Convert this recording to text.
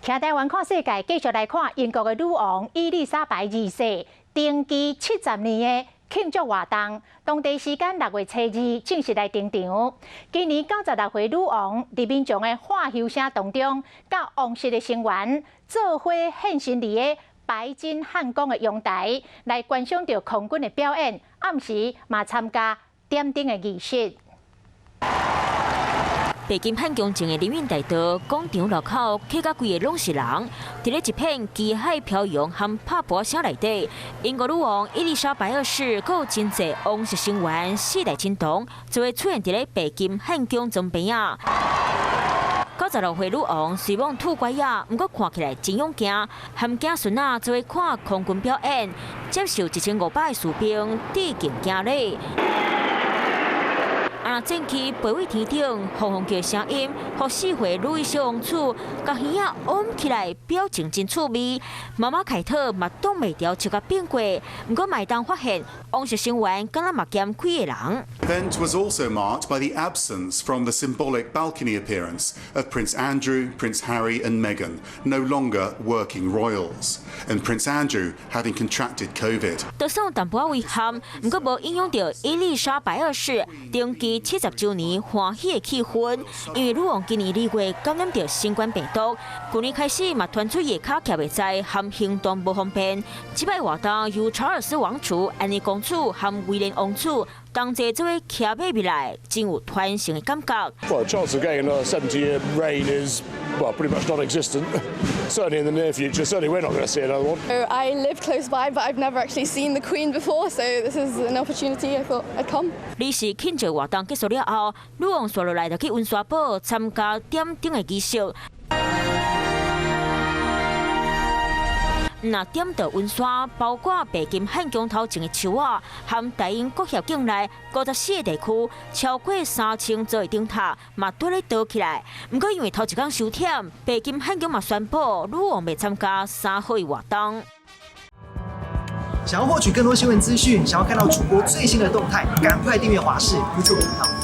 徛台灣看世界，繼續來看英國的女王伊麗莎白二世登基70年的慶祝活動。當地時間6月初2正式來登場。今年96歲女王佇民眾的歡呼聲當中，佮王室的成員做伙現身佇个白金漢宮的陽台，來觀賞著空軍的表演，暗時嘛參加點燈的儀式。白金漢宮前的林蔭大道廣場路口，挤甲規个攏是人。佇咧一片旗海飄揚和拍噗仔聲內底，英國女王伊麗莎白二世閣有真濟王室成員四代親同，就會出現佇咧白金漢宮莊邊仔。96歲女王雖罔拄拐仔，毋過看起來真勇健，含囝孫仔做伙看空軍表演，接受1500個士兵致敬行禮。啊！戰機飛位天頂，轟轟叫的聲音，予4歲路易小王子共耳仔掩起來，表情真趣味。媽媽凱特嘛擋袂牢，笑甲變過。毋過嘛會當發現，王室成員敢若嘛兼幾個人。 Event was also marked by the absence from the symbolic balcony appearance of Prince Andrew, Prince Harry and Meghan, no longer working royals, and Prince Andrew having contracted COVID. 就算有淡薄仔遺憾，毋過無影響著伊麗莎白二世登基70週年歡喜的氣氛，因為女王今年2月感染著新冠病毒，舊年開始嘛傳出伊的跤徛袂在，含行動無方便。這擺活動由查爾斯王儲、安妮公主和威廉王子同齊做伙騎馬入來，真有傳承的感覺。 Well, the chance of getting another 70-year reign is, well, pretty much non-existent. Certainly in the near future. Certainly we're not going to see another one. I live close by, but I've never actually seen the Queen before, so this is an opportunity. I thought I'd come. 儀式慶祝活動結束了後，女王紲落來就去溫莎堡參加點燈的儀式。若點著溫莎，包括白金漢宮頭前的樹仔，含大英國協境內54個地區，超過3000座的燈塔，嘛拄咧倒起來。毋過因為頭一工傷忝，白金漢宮嘛宣布女王袂參加3號的活動。想要獲取更多新聞資訊，想要看到主播最新的動態，趕快訂閱華視 YouTube 頻道。